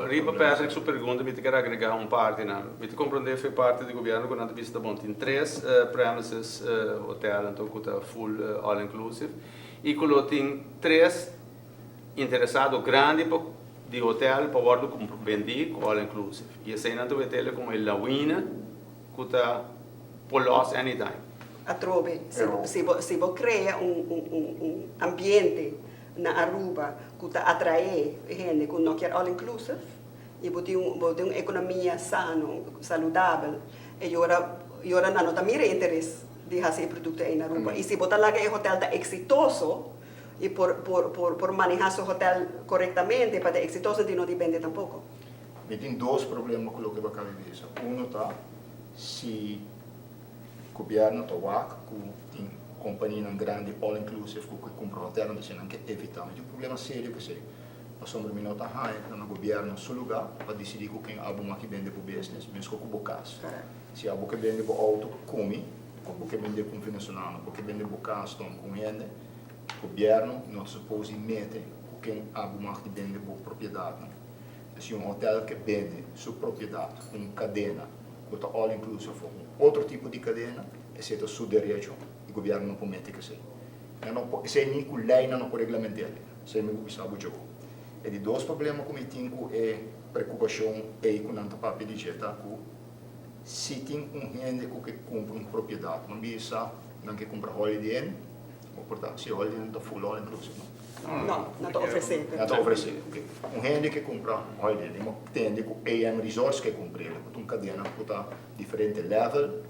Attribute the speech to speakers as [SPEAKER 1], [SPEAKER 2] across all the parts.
[SPEAKER 1] Riba Patrick su pregunta mi ta kier agrega un parti nan. Mi ta comprende fe parti di gobierno cu nan ta bisa ta bon tin tres premises hotel anto cu ta full all inclusive y cu lo tin tres interesado grandi pa di hotel pa wordo bendi cu all inclusive y esey nan ta wetele como e lawina cu ta por los anytime.
[SPEAKER 2] Atrobe, si bo crea un ambiente na Aruba cu ta atrae hende cu no kier all inclusive y bo tin un bo tin un economia sano, saludabel e ora e ora nan no ta mira e interes di haci e producto ey na Aruba y si bo ta laga e hotel ta exitoso y por por por por maneha su hotel corectamente pa ta exitoso di no di bende tampoco.
[SPEAKER 3] Mi tin dos problema cu loke bo a caba di bisa. Uno ta si Gobierno ta wak cu tin companianan grandi all inclusive cu ke cumpra hotelnan ta nan ke evita. Mi tin un problema serio cu esey. Pasobra mi no ta haya cu ta na gobierno su luga pa dicidi cu ken abo maki bende bo business, mesco cu bo cas. Si abo ke bende bo auto cu mi, of bo ke bende cu un venezolano, bo ke bende bo cas tom cu un hende, gobierno no ta suppose di mete cu ken abo mag di bende bo propiedadnan. Si un hotel ke bende su propiedad cu un cadena cu ta all inclusive of un otro tipo di cadena, esey ta su derecho y gobierno no por mete cu esey. Nan no por, esey ni cu ley nan no por reglamenta, esey mi por bisa bo djo. E di dos problema cu mi tin cu e preocupacion ey cu nan ta papia di dje ta cu si tin un hende cu ke cumpra un propiedad, nan bisa nan ke cumpra Holiday Inn, Bo por ta si Holiday Inn ta full all inclusive, no?
[SPEAKER 2] No, nan ta ofresé.
[SPEAKER 3] Nan ta ofresé, ok. Un hende ke kumpra Holiday Inn, bo tende ku AM Resorts ke kumpr'é, bo ta un kadena ku ta diferente level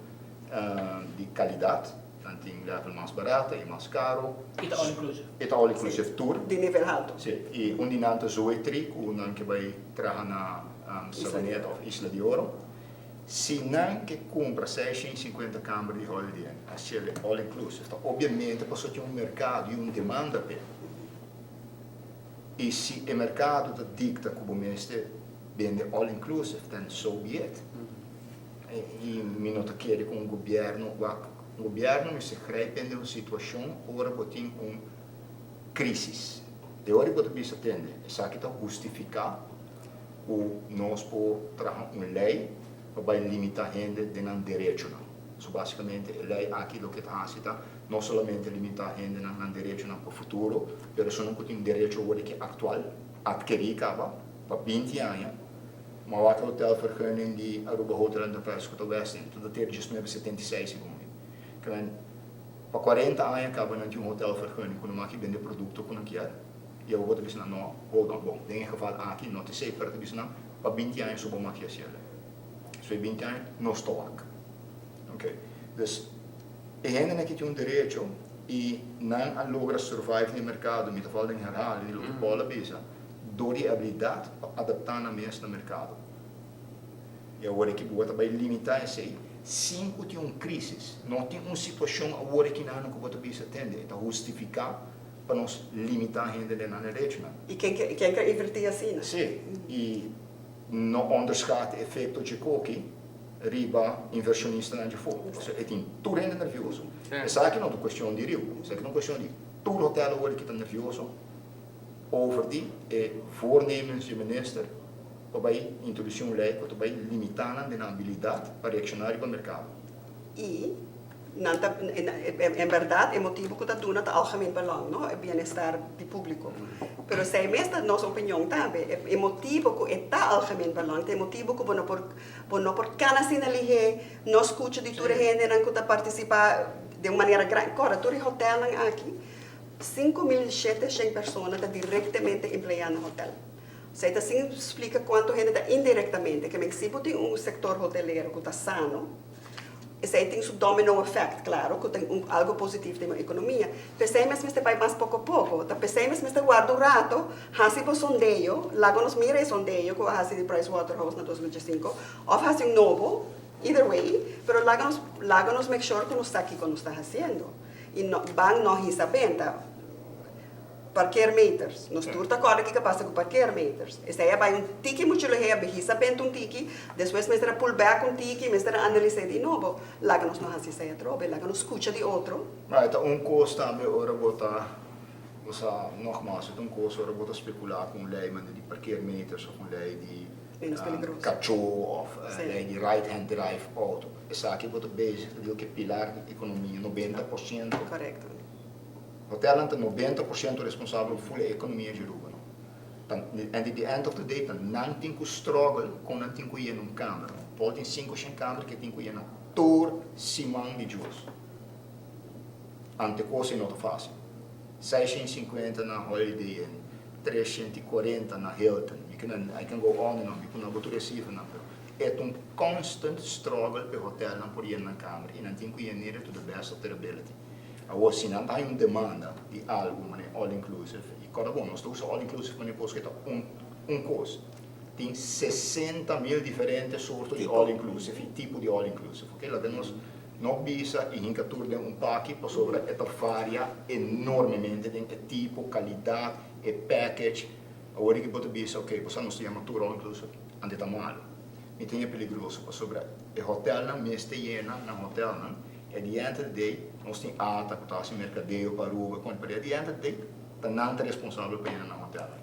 [SPEAKER 3] di kalidat. Nan tin level mas barata i mas karo.
[SPEAKER 4] I ta all inclusive.
[SPEAKER 3] I ta all inclusive tur.
[SPEAKER 2] Di nivel haltu.
[SPEAKER 3] Si, i un di nan ta Zoetry ku nan ke bai traha na Savaneta òf Isla di Oro. Si nan ke kumpra 650 kamber di Holiday Inn, hasiel e all inclusive, ta obviamente pasobra tin un merkado i un demanda p'e. I si e merkado ta dikta ku bo mester bende all inclusive, then so be it. I mi no ta kere ku un gobièrnu wak, un gobièrnu mester grijp den un situashon ora bo tin un krisis. E ora bo ta bisa tende, esaki ta hustifiká ku nos por traha un lei pa bai limitá hende den nan derechonan. So básikamente e lei aki loke ta hasi ta no solamente limitá hendenan nan derechonan pa futuro, pero esunnan ku tin derecho awor di aktual, atkerí kaba pa 20 aña. Ma wak e hotelvergunning di Aruba Hotel Enterprise ku ta Westin, ta dateer 1976 segun mi. Ke pa 40 aña kaba nan tin un hotelvergunning ku nan maki bende produkto ku nan kier. I awor bo ta bisa nan, no, hold on, bon, den e geval aki no ta esei, pero ta bisa nan, pa 20 aña so bo maki hasiel. So e 20 aña nos ta wak. Ok, dus e hendenan aki tin un derecho i nan a logra survive den e merkado, mi ta fala den herhaling di loke Paul a bisa, dor di e abilidat pa adaptá nan mes na merkado. I awor aki bo ta bai limitá esei sin ku tin un krísis. No tin un situashon awor aki nan ku bo ta bisa, tende, e ta hustifiká pa nos limitá hende den nan derechonan.
[SPEAKER 2] I ken ke ken ke invertí asina?
[SPEAKER 3] Sí, i no onderschat e efecto dje koki riba inversionistanan dje for. Pasobra e tin tur hende nervioso. Esaki no ta un cuestion di riu, esaki ta un cuestion di tur hotel awor ki ta nervioso over di e voornemens dje minister pa bai introduci un ley cu ta bai limitá nan den nan abilidad pa reacciona riba mercado.
[SPEAKER 2] I nan ta, en berdad e motibo cu ta duna ta algemeen belang, no, e bienestar di publico. Pero esey mes ta nos opinion tambe, e motibo cu e ta algemeen belang ta e motibo cu bo no por, bo no por cana asina lihe, no scucha di tur e hendenan cu ta participa den un manera grandi. Corda, tur e hotelnan aki, 5700 persona ta directamente emplea na hotel. Esey ta sin splica cuanto hende ta indirectamente. Ke men si bo tin un sector hotelero cu ta sano, Esei tin su domino effect, claro, cu ta un algo positivo den bo economia. P'esei mes mester bai mas poco poco. Ta p'esei mes mester warda un rato, haci bo sondeo, laga nos mira e sondeo cu a haci di Price Waterhouse na 2005, of haci un nobo, either way, pero laga nos, laga nos make sure cu nos sa kico nos ta haciendo. Y no, ban no hisa benta. Parkeermeters. Nos tur ta kòrda kiko a pasa ku parkeermeters. Esei a bai un tiki muchu lehé, a behisa benta un tiki, despues mester a pull back un tiki, mester a analis'é di nobo. Laga nos no hasi esei atrobe, laga nos skucha di otro.
[SPEAKER 3] Ma e ta un kos tambe ora bo ta. Osea, nogmaals, e ta un kos ora bo ta spekulá ku un lei manera di parkeermeters òf un lei di
[SPEAKER 2] Menos peligroso.
[SPEAKER 3] kachó òf lei di right hand drive auto. Esaki bo ta bezig ta deal ku e pilar di ekonomia, 90%.
[SPEAKER 2] Korekto.
[SPEAKER 3] Hotelnan ta 90% responsabel pa ful e ekonomia di Aruba. And at the end of the day ta nan tin ku struggle kon nan tin ku yena un kamer. Por tin sinku shen kamer ke tin ku yena tur siman di djos. Ante kos ei no ta fásil. 650 na Holiday Inn, 340 na Hilton. Mi can, I can go on and on, mi por na bo tur e sifranan, pero e ta un constant struggle pa e hotelnan por yena nan kamer i nan tin ku yen'e to the best of their ability. Awor, si nan ta haña un demanda di algu manera all inclusive, i kòrda bon, nos ta usa all inclusive manera kos ku e ta un un kos. Tin 60.000 diferente sorto di all inclusive i tipo di all inclusive, ok? Laga nos no bisa i hinka tur den un paki pasobra e ta varia enormemente den e tipo, kalidat, e package. Awor di ki bo ta bisa, ok, bo sa nos ta yama tur all inclusive, anto e ta malu. Mi tin e peligroso pasobra e hotelnan mester yena nan hotelnan. At the end of the day, nos tin ATA ku ta hasi merkadeo pa Aruba, kon, pero at the end of the day, ta nan ta responsabel pa yena nan hotelnan.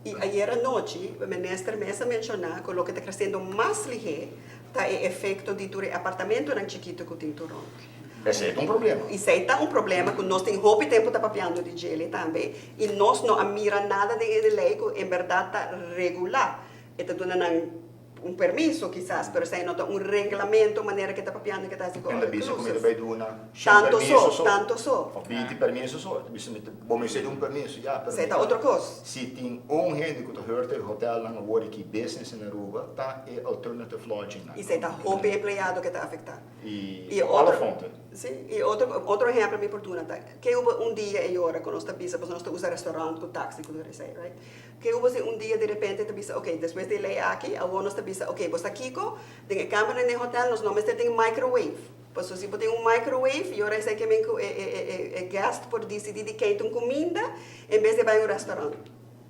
[SPEAKER 2] I ayera nochi, minister mes a menshoná ku loke ta kresiendo mas lihé ta e efekto di tur e apartamentonan chikitu ku tin tur rònt.
[SPEAKER 3] Esei ta un problema.
[SPEAKER 2] Esei ta un problema ku nos tin hopi tempu ta papiando di djele tambe i nos no a mira nada den e lei ku en bèrdat ta regulá. E ta duna nan un permiso kisas, pero esei no ta un reglamento manera ke ta papiando ke ta hasi ku
[SPEAKER 3] all
[SPEAKER 2] inclusive.
[SPEAKER 3] Bisa ku mi ta bai duna shen
[SPEAKER 2] Tanto
[SPEAKER 3] permiso
[SPEAKER 2] so,
[SPEAKER 3] so.
[SPEAKER 2] tanto so.
[SPEAKER 3] Of 20 permiso so. Ta bisa mi ta, bo mester di un permiso, ya, pero
[SPEAKER 2] Esei
[SPEAKER 3] mi
[SPEAKER 2] ta
[SPEAKER 3] ta
[SPEAKER 2] otro kos.
[SPEAKER 3] Si tin un hende ku ta hurt e hotelnan awor aki business in Aruba ta e alternative lodging nan.
[SPEAKER 2] Esei ta hopi empleado ke ta afektá.
[SPEAKER 3] I
[SPEAKER 2] I
[SPEAKER 3] op alle
[SPEAKER 2] otro,
[SPEAKER 3] fronten.
[SPEAKER 2] si, i otro, otro ehempel mi por duna ta, ke hubo un dia e ora ku nos ta bisa pasobra nos ta usa restaurant ku taxi ku tur esei, right? Ke hubo si un dia di repente ta bisa, ok, despues di e lei aki, awor nos ta bisa, ok, bo sa kiko? Den e kambernan den hotel nos no mester tin microwave. Pasobra si bo tin un microwave, y ora esei ke men ku e e e e guest por disidí di keinta un kuminda en bes di bai un restaurant.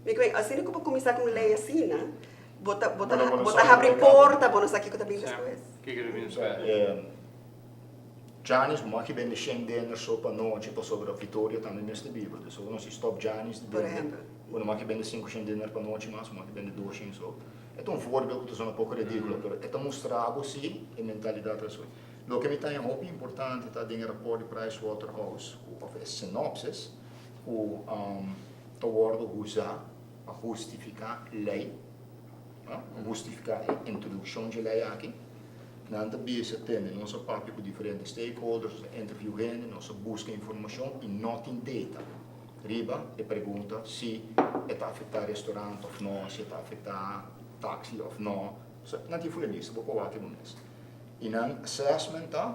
[SPEAKER 2] Mi ke men, asina ku bo kuminsá ku un lei asina, bo ta bo ta bo ta habri porta, bo no sa kiko ta bin despues.
[SPEAKER 1] Kiko ta bin despues.
[SPEAKER 3] Janis, bo maki bende shen dinner so pa nochi pasobra Vittorio tambe mester biba. Dus ora nos si stop Janis di
[SPEAKER 2] Por
[SPEAKER 3] bende,
[SPEAKER 2] ehempel.
[SPEAKER 3] bo no maki bende 500 dinner pa nochi mas, bo maki bende 200 so. E ta un voorbeeld ku ta sona poko ridíkulo, pero e ta mustra bo si e mentalidat ta asoi. Loke mi ta haña hopi importante ta den e raport di Pricewaterhouse ku òf e synopsis ku ta wòrdu usá pa hustifiká lei, pa hustifiká e introdukshon dje lei aki. Nan ta bisa tende, nos a papia ku diferente stakeholders, nos a interview hende, nos a buska informashon i no tin data riba e pregunta si e ta afektá restaurant òf no, si e ta afektá taxi òf no. So, nan tin full lista, bo por wak bo mes. I nan assessment ta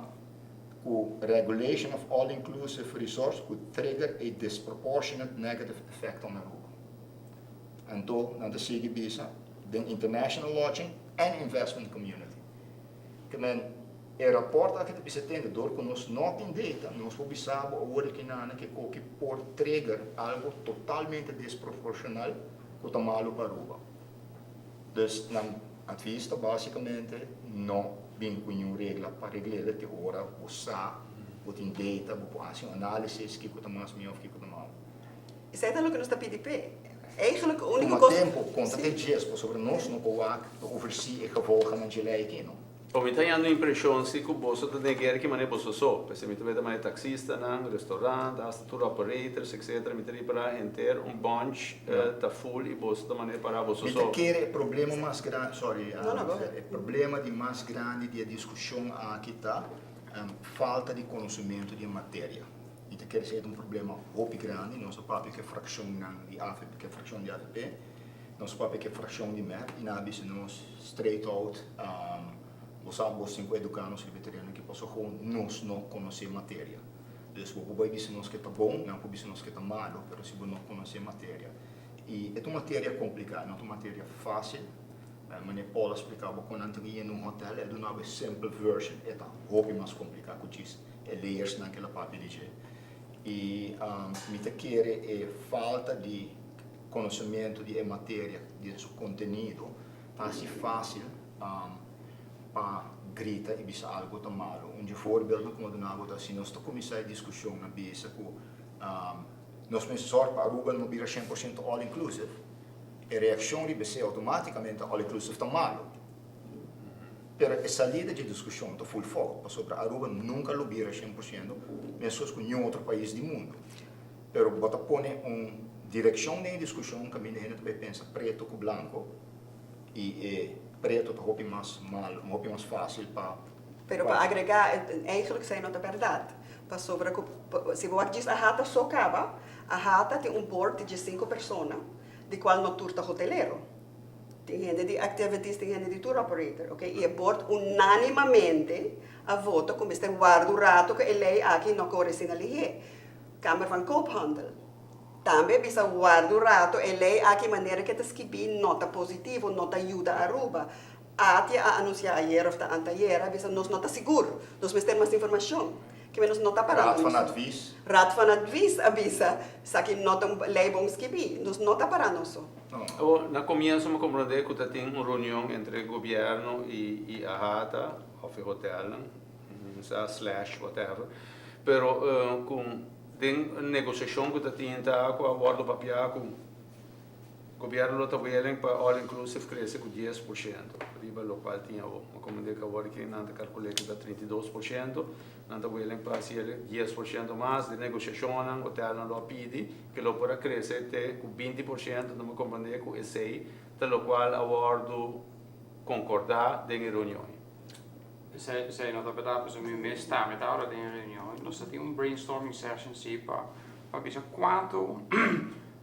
[SPEAKER 3] ku regulation of all inclusive resorts could trigger a disproportionate negative effect on Aruba. Anto nan ta sigui bisa den international lodging and investment community. Ke men e rapport aki ta bisa tende dor ku nos no tin data, nos por bisa bo awor di kinana ke koki por trigger algo totalmente desproporcional ku ta malu pa Aruba. Dus nan advies ta basikamente no bin ku niun regla pa regl'e te ora bo sa, bo tin data, bo por hasi un analisis kiko ta mas mihó of kiko ta malu.
[SPEAKER 2] Esei ta loke nos ta pidi p'e. Eigenlijk e úniko
[SPEAKER 3] Tuma
[SPEAKER 2] kos.
[SPEAKER 3] tempu, konta te djes, pasobra nos no por wak pa oversee e gevolgennan dje lei aki, no.
[SPEAKER 1] Bo mi ta hañando impreshon si ku boso ta den guera ki manera boso so. P'esei mi ta weta manera taksistanan, restaurant, hasta tour operators, etcetera. Mi ta ripará henter un bunch ta full i boso ta manera pará boso
[SPEAKER 3] Mi ta
[SPEAKER 1] so.
[SPEAKER 3] kere e problema mas grandi, sorry,
[SPEAKER 2] No, no, go ahead.
[SPEAKER 3] e problema di mas grandi di e diskushon aki ta falta di konosementu di e materia. Mi ta kere si e ta un problema hopi grandi, nos a papia ku e frakshonnan di avp, ku e frakshon di avp, nos a papia ku e frakshon di mep i nan a bisa nos straight out, bo sa bos tin ku eduká nos riba e tereno aki pasobra gewoon nos no konosé materia. Dus bo por bai bisa nos ke ta bon, nan por bisa nos ke ta malo, pero si bo no konosé materia. I e ta un materia kompliká, no ta un materia fásil. Meneer Paul a splika bo kon nan ta yena un hotel, e duna bo e simple version, e ta hopi mas kompliká ku djis e layersnan ku el a papia di dje. I mi ta kere e falta di konosementu di e materia, di su kontenido, ta hasi fásil pa grita i bisa algu ta malu. Un dje voorbeeldnan ku mi a duna bo ta si nos ta kuminsá e diskushon na bisa ku. Nos mester zorg pa Aruba no bira 100% all inclusive. E reaccion riba esey automaticamente, all inclusive ta malo. Pero e salida di discusion ta full fout, pasobra Aruba nunca lo bira 100%, mescos cu ningun otro pais di mundo. Pero bo ta pone un direccion den discusion caminda hende ta bay pensa preto cu blanco y e preto ta hopi mas malo, hopi mas facil pa
[SPEAKER 2] Pero pa agrega, eigenlijk esey no ta berdad. Pasobra si bo djis AHATA so caba, AHATA tin un board di 5 persona, di cual no tur ta hotelero. Tin hende di activities, tin hende di tour operator, ok? Y e board unanimamente a vota cu mester warda un rato, cu e ley aki no core asina lihe. Kamer van Koophandel tambe bisa warda un rato, e ley aki, manera cu ta skibi, no ta positivo, no ta yuda Aruba. ATIA a anuncia ayera of ta antayera, bisa nos no ta sigur, nos mester mas informacion. Cu nos no ta parando.
[SPEAKER 3] Raad van Advies.
[SPEAKER 2] Raad van Advies a bisa, esaki no ta un ley bon skibi, nos no ta parando so.
[SPEAKER 3] No.
[SPEAKER 1] Oh, na comienso mi a comprende cu tin un reunion entre gobierno y AHATA, of e hotel, /whatever. Pero cu den negociacion cu tin ta cu a wordo papia cu gobierno ta willing pa all inclusive crece cu 10%, riba locual tin awor. Mi a comprende cu awor cu nan ta calcula cu ta 32%, nan ta willing pa haci 10% mas di negociacion, hotel nan lo pidi, cu lo por crece te cu 20%, no mi a comprende cu esey, ta locual a wordo concorda den reunion.
[SPEAKER 4] Esey no ta berdad, pues mi mes tambe tabata den reunion. Nos tin un brainstorming session si pa bisa cuanto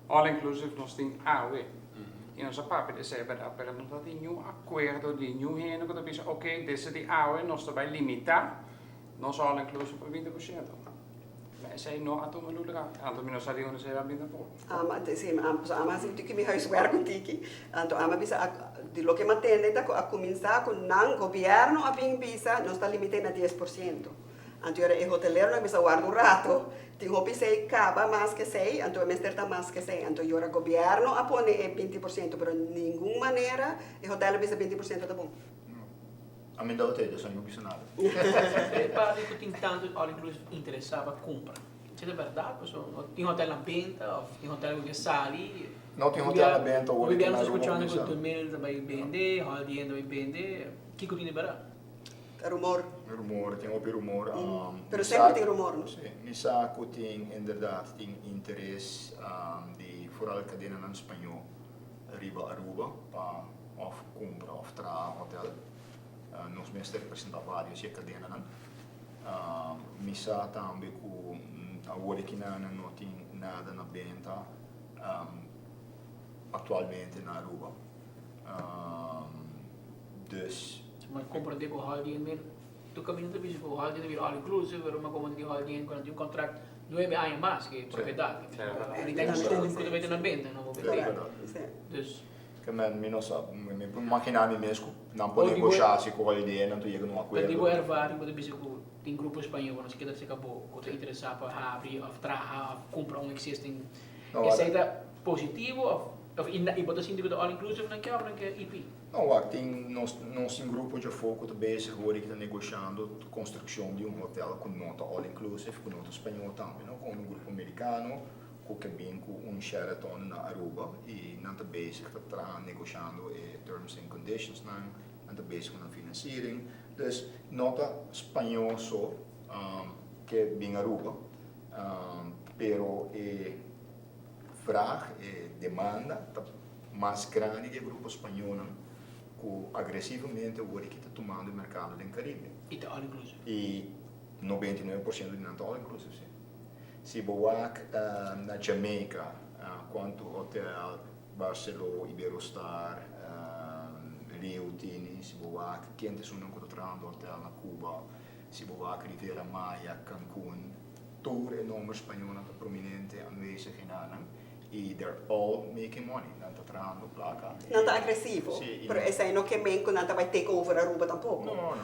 [SPEAKER 4] all inclusive nos tin awe. Y nos a papia di esey, berdad, pero no tin ningun acuerdo di ningun hende cu ta bisa, ok, desde awe nos ta bay limita nos all inclusive pa 20%. Maar esey no a tuma lugar. Anto mi no sa di unda esey a bin tampoco.
[SPEAKER 2] Ama, si, so ami a haci tiki mi huiswerk un tiki. Anto ami a bisa, di loke mi a tende ta cu a cuminsa cu nan gobierno a bin bisa, nos ta limite na 10%. Anto e hotelero a bisa, warda un rato, tin hopi esey caba mas cu esey, anto mester ta mas cu esey. Anto ora gobierno a pone e 20%, pero ningun manera e hotel a bisa 20% ta bon.
[SPEAKER 3] Ami no hotel, so no bisa nada.
[SPEAKER 5] E parti cu tin tanto all inclusive interesa pa cumpra. Esey ta berdad? So, tin hotel na benta of tin hotel cu sali?
[SPEAKER 3] No tin hotel na benta,
[SPEAKER 5] Hopi biaha nos scuchando cu Tumil ta bay bende, Holiday Inn ta bay bende. Kico tin di berdad?
[SPEAKER 2] Rumor.
[SPEAKER 3] Rumor, tin hopi rumor.
[SPEAKER 2] Pero semper tin rumor, no?
[SPEAKER 3] Si, mi sa cu tin inderdaad tin interes di vooral cadenanan Spaño riba Aruba pa of cumpra of traha hotel. Nos mester representa varios e cadenanan. Mi sa tambe cu awor aki nan no tin nada na benta actualmente na Aruba. Dus
[SPEAKER 5] Mi a comprende cu Holiday Inn men tu caminda ta bisa cu Holiday Inn all inclusive, pero mi a comprende cu Holiday Inn cu tin un contract 9 aña mas cu propiedad. Anytime soon cu ta na benta, no bo Dus
[SPEAKER 3] Kiermen mi no sa, mi por imagina mi mes cu nan por negocia si cu Holiday Inn, nan yega na un acuerdo.
[SPEAKER 5] Pero di bo ervaring bo ta bisa cu tin grupo Spañol cu no se keda cerca bo, cu ta interesa pa habri of traha of cumpra un existing.
[SPEAKER 3] No,
[SPEAKER 5] Esey ta positivo of y bo ta sinti cu ta all inclusive nan ke of nan ke EP?
[SPEAKER 3] No, wak, tin nos tin grupo djafó cu ta bezig awor cu ta negociando construccion di un hotel cu no ta all inclusive, cu no ta Spañol tambe, no? Cu un grupo Americano cu ke bin cu un Sheraton na Aruba y nan ta bezig ta traha negociando e terms and conditions nan, nan ta bezig cu nan financiering. Dus no ta Spañol so ke bin Aruba, pero e vraag, e demanda ta mas grandi di e grupo Spañolnan cu agresivamente awor aki ta tumando e mercado den Caribe.
[SPEAKER 5] Y ta all inclusive.
[SPEAKER 3] Y 99% di nan ta all inclusive, si. Si bo wak na Jamaica, cuanto hotel Barceló, Iberostar, Riu tin, si bo wak ken ta esunnan cu ta trahando hotel na Cuba, si bo wak Riviera Maya, Cancun, tur e nomber Spañolnan ta prominente aanwezig einan y they're all making money, nan ta trahando placa.
[SPEAKER 2] Nan ta agresivo, pero esey no kiermen cu nan ta bay take over Aruba tampoco.
[SPEAKER 3] No.